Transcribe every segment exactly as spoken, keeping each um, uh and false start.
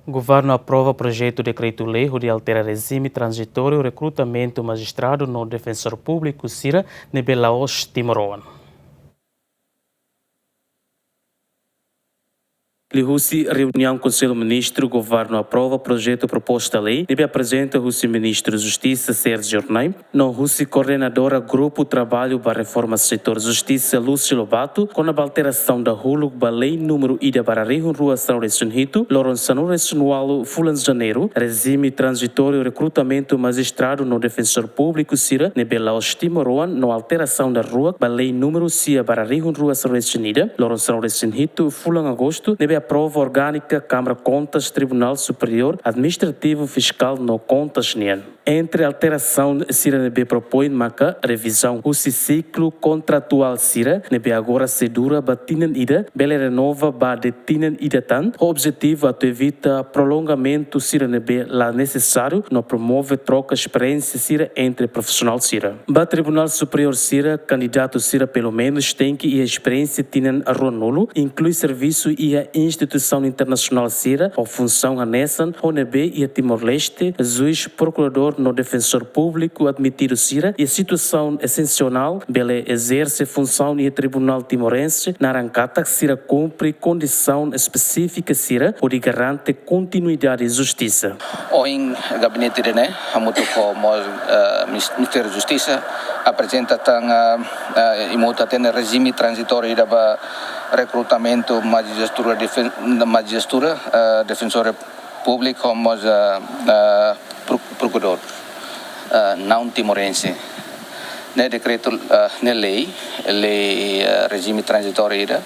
Governu aprova projetu dekretu-lei hodi altera rejime tranzitóriu rekrutamentu majistradu no defensór públiku sira ne'ebé la'ós timoroan. Liuhusi reuniaun Konsellu Ministru, Governu aprova projetu proposta lei ne'ebé aprezenta husi Ministru Justisa Sérgio Hornai no husi koordenadora Grupu Traballu ba Reforma Setór Justisa, Lúcia Lobato, kona-ba alterasaun dahuluk ba lei númeru ida barra rihun rua sanulu-resin-hitu, loron sanulu-resin-ualu fulan Janeiru, rejime tranzitóriu rekrutamentu majistradu no defensór públiku sira ne'ebé la'ós timoroan no alterasaun daruak ba lei númeru sia barra rihun rua sanulu-resin-ida, loron sanulu-resin-hitu fulan Agostu, ne'ebé aprova orgánika Kámara Kontas Tribunál Superiór Administrativu, Fiskál no Kontas nian. Entre alterasaun sira ne'ebé propoin maka revizaun husi siklu kontratuál sira ne'ebé agora sei dura ba tinan ida bele renova ba de'it tinan ida tan, ho objetivu atu evita prolongamentu sira ne'ebé la nesesáriu no promove troka esperiénsia sira entre profisionál sira. Ba Tribunál Superiór sira, kandidatu sira pelumenus tenke iha esperiénsia tinan ruanulu, inklui servisu iha instituisaun internasionál sira ho funsaun hanesan ho ne'ebé iha Timor-Leste, juís, prokuradór no defensór públiku admitidu sira iha situasaun esensionál bele ezerse funsaun iha tribunál timorense, naran katak sira kumpre kondisaun espesífika sira hodi garante kontinuidade justisa. Ohin gabinete ida-ne'e hamutuk ho mós, eh, Minis-, Ministériu Justisa aprezenta tan, eh, eh, imotu hatene rejime tranzitóriu ida ba rekrutamentu majistratura defen-, majistratura, eh, defensór públiku ho mós, eh, eh, pro-, prokuradór, eh, naun timorense. Ne'e dekretu, eh, ne'e lei, lei, eh, rejime tranzitóriu ida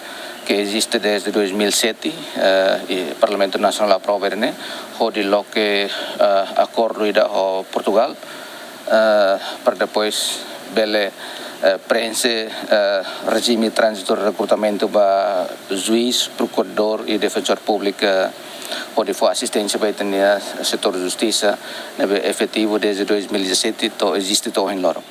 ke eziste desde dois mil e sete, eh, i Parlamentu Nasionál aprova ne'e, hodi loke, eh, akordu ida ho Portugál, eh, para depois bele, eh, preenxe, eh, rejime tranzitóriu rekrutamentu ba juís, prokuradór i defensór públiku, eh, hodi fó asisténsia ba ita-nia setór justisa, ne'ebé efetivu desde dois mil e dezassete, to'o eziste to'o ohin loron.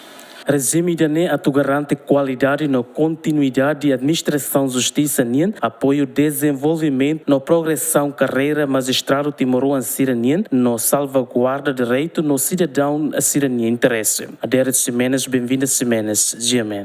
Rejime ida-ne'e atu garante kualidade no kontinuidade administrasaun justisa nian, apoiu dezenvolvimentu no progresaun karreira majistradu timoroan sira nian, no salvaguarda direitu no sidadaun sira-nia interese. Adérito Ximenes, Benvinda Ximenes, G M N.